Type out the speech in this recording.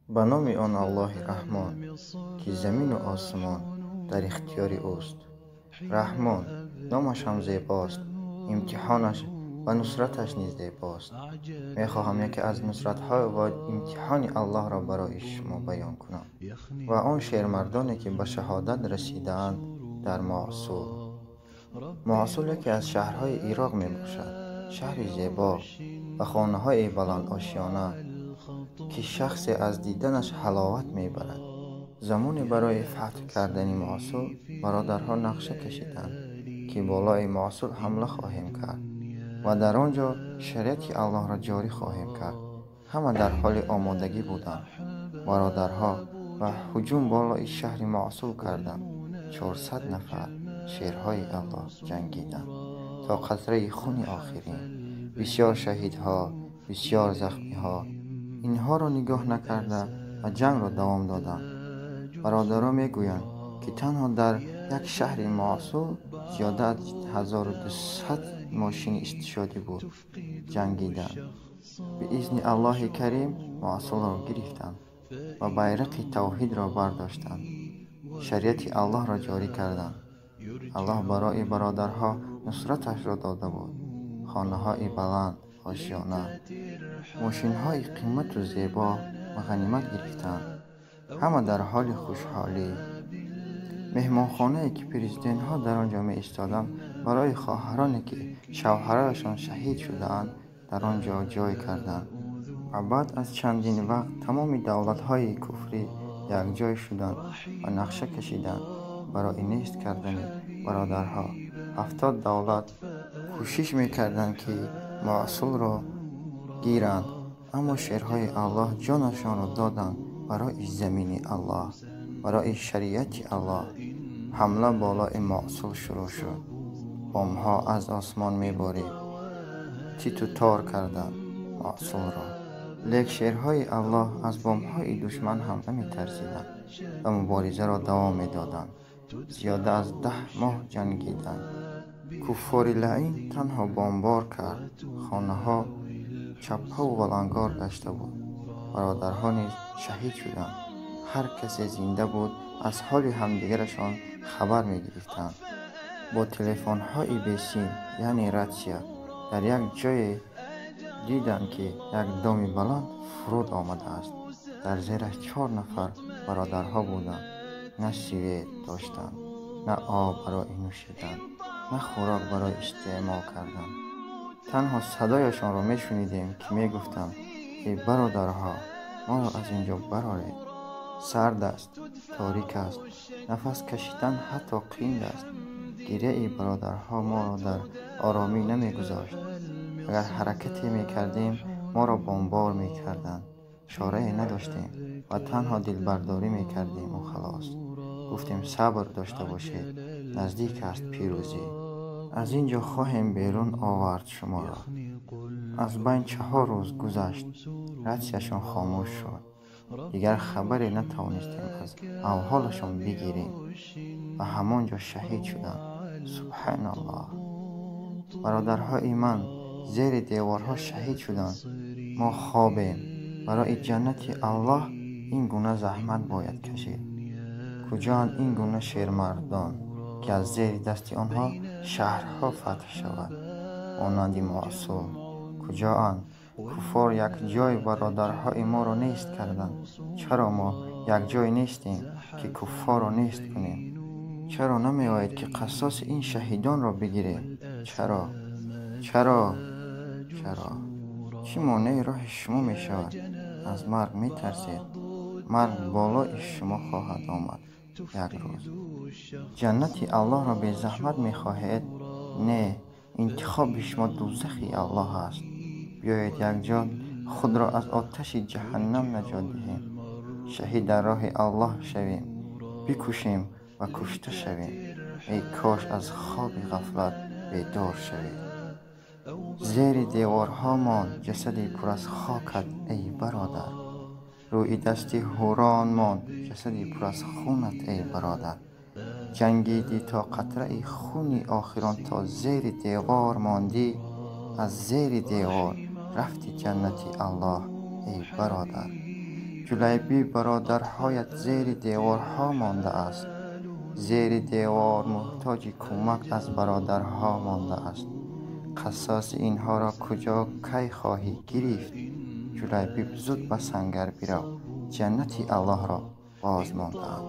Ба номи он Аллоҳи Раҳмон, ки замину осмон дар ихтиёри ӯст. Раҳмон номаш ҳам зебост, имтиҳонаш ва нусраташ низ зебост. Мехоҳам яке аз нусратҳо ва имтиҳони Аллоҳро барои шумо баён кунам ва он шермардоне, ки ба шаҳодат расидаанд дар Мосул. Мосул яке аз шаҳрҳои Ироқ мебошад. Шаҳри зебо ва хонаҳои баландошёна, ки шахсе аз диданаш ҳаловат мебарад. Замоне барои фатҳ кардани Мосул бародарҳо нақша кашиданд, ки болои Мосул ҳамла хоҳем кард ва дар он ҷо шариати Аллоҳро ҷорӣ хоҳем кард. Ҳама дар ҳоли омодагӣ буданд. Бародарҳо ва ҳуҷум болои шаҳри Мосул карданд. 400 нафар шерҳои Аллоҳ ҷангиданд то қатраи хуни охирин. Бисёр шаҳидҳо, бисёр захмиҳо. Инҳоро нигоҳ накарда ва ҷангро давом доданд. Бародаро мегӯянд, ки танҳо дар як шаҳри Мосул зиёда аз 1200 мошини истишҳодӣ буд. Ҷангиданд. Биизни Аллоҳи Карим Мосулро гирифтанд ва байрақи тавҳидро бардоштанд. Шариати Аллоҳро ҷорӣ карданд. Аллоҳ барои бародарҳо нусраташро дода буд. Хонаҳои баланд, ошёна, мошинҳои қимату зебо ба ғанимат гирифтанд. Ҳама дар ҳоли хушҳолӣ. Меҳмонхонае, ки президентҳо дар он ҷо меистоданд, барои хоҳароне, ки шавҳарашон шаҳид шудаанд, дар он ҷо ҷой карданд. Ва баъд аз чандин вақт тамоми давлатҳои куфрӣ якҷой шуданд ва нақша кашиданд барои нест кардани бародарҳо. 70 давлат кӯшиш мекарданд, ки Мосулро гиранд, аммо шерҳои Аллоҳ ҷонашонро доданд барои замини Аллоҳ, барои шариати Аллоҳ. Ҳамла болои Мосул шурӯъ шуд. Бомбҳо аз осмон меборид. Титу тор карданд Мосулро. Лек шерҳои Аллоҳ аз бомбҳои душман ҳам наметарсиданд ва муборизаро давом медоданд. Зиёда аз 10 моҳ ҷангиданд. Куффори лаъин танҳо бомбор кард. Хонаҳо чаппаву валангор гашта буд. Бародарҳо низ шаҳид шуданд. Ҳар касе зинда буд, аз ҳоли ҳамдигарашон хабар мегирифтанд. Бо телефонҳои бесим, яъне ратсия, дар як ҷое диданд, ки як доми баланд фуруд омадааст. Дар зераш 4 нафар бародарҳо буданд. На свет доштанд, на об барои нӯшидан, на хӯрок барои истеъмол кардан. Танҳо садояшонро мешунидем, ки мегуфтанд: эй бародарҳо, моро аз ин ҷо бароред. Сард аст, торик аст, нафас кашидан ҳатто қинд аст. Гиряи бародарҳо моро дар оромӣ намегузошт. Агар ҳаракате мекардем, моро бомбор мекарданд. Чорае надоштем ва танҳо дилбардорӣ мекардему халос. Гуфтем: сабр дошта бошед, наздик аст пирӯзӣ. Аз ин ҷо хоҳем берун овард шуморо. Аз байн 4 рӯз гузашт. Ратсияшон хомӯш шуд. Дигар хабаре натавонистем аз авҳолашон бигирем ва ҳамон ҷо шаҳид шуданд. Субҳаналлоҳ. Бародарҳои ман зери деворҳо шаҳид шуданд. Мо хобем. Барои ҷаннати Аллоҳ ин гуна заҳмат бояд кашид. Куҷоанд ин гуна шермардон, ки аз зери дасти онҳо шаҳрҳо фатҳ шавад, монанди Мосул? Куҷоанд? Куффор якҷой бародарҳои моро нест карданд. Чаро мо якҷой нестем, ки куффорро нест кунем? Чаро намеояд, ки қассоси ин шаҳидонро бигирем? Чаро? Чаро? Чаро? Чӣ монеи роҳи шумо мешавад? Аз марг метарсед. Марг болои шумо хоҳад омад як рӯз. Ҷаннати Аллоҳро безаҳмат мехоҳед? Не, интихоби шумо дӯзахи Аллоҳ аст. Биёед якҷо худро аз оташи ҷаҳаннам наҷот диҳем. Шаҳид дар роҳи Аллоҳ шавем, бикушем ва кушта шавем. Эй кош аз хоби ғафлат бедор шавед. Зери деворҳо монд ҷасади пур аз хокат, эй бародар. Рӯи дасти ҳурон монд ҷасади пур аз хунат, эй бародар. Ҷангидӣ то қатраи хуни охирон, то зери девор мондӣ, аз зери девор рафти ҷаннати Аллоҳ, эй бародар. Ҷулайбиб, бародарҳоят зери деворҳо мондааст. Зери девор муҳтоҷи кӯмак аз бародарҳо мондааст. Қасоси инҳоро куҷо, кай хоҳӣ гирифт? Ҷулайбиб, зуд ба сангар бирав, ҷаннати Аллоҳро боз мондаанд.